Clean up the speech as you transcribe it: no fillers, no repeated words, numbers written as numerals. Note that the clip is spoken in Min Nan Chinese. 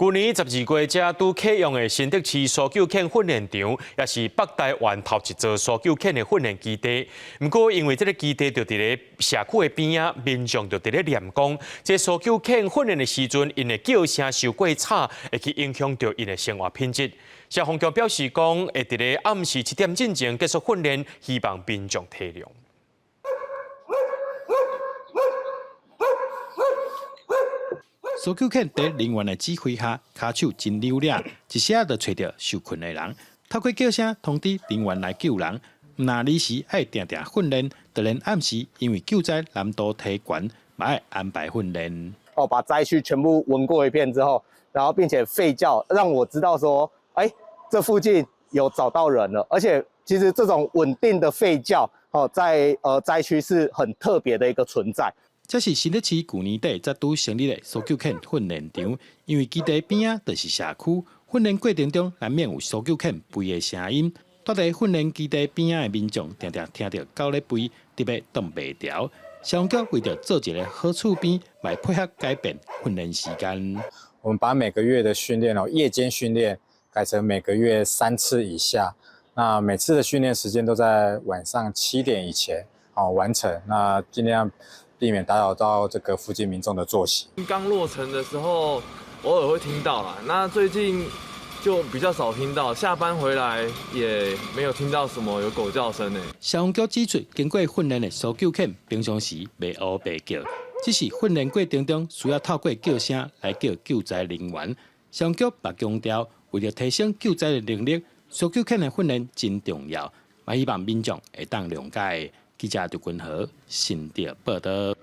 舊年12月才拄啟用的新竹市搜救犬訓練場，也是北台灣頭一座搜救犬的訓練基地。毋過因為這个基地就佇咧社區的邊仔，民眾就佇咧念講，這搜救犬訓練的時陣，𪜶的叫聲傷過吵，會去影響著𪜶的生活品質。消防局表示講，會佇咧暗時7點進前結束訓練，希望民眾體諒。搜救犬佇人員的指揮下，跤手真溜掠，一下就揣著受困的人。透過叫聲通知人員來救人。毋但離時愛定定訓練，就連暗時因為救災難度提懸，嘛愛安排訓練。哦，把災區全部聞過一遍之後，然後並且吠叫，讓我知道說，哎，這附近有找到人了。而且其實這種穩定的吠叫，哦，在災區是很特別的一個存在。這是新竹市舊年底才拄成立的搜救犬訓練場，因為基地邊仔就是社區，訓練過程中難免有搜救犬吠的聲音。蹛佇訓練基地邊仔的民眾，定定聽著狗咧吠，特別擋袂牢。消防局為著做一个好厝邊，來配合改變訓練時間。我們把每個月的訓練哦，夜間訓練改成每個月3次以下，那每次的訓練時間都在晚上7點以前哦完成，那盡量避免打擾到這個附近民眾的作息。剛落成的時候，偶爾會聽到啦。那最近就比較少聽到，下班回來也沒有聽到什麼有狗叫聲呢。消防局指出，經過訓練的搜救犬平常時袂烏白叫，只是訓練過程中需要透過叫聲來叫救災人員。消防局嘛強調，為著提升救災的能力，搜救犬的訓練真重要，嘛希望民眾會當諒解。記者劉君和新竹報導。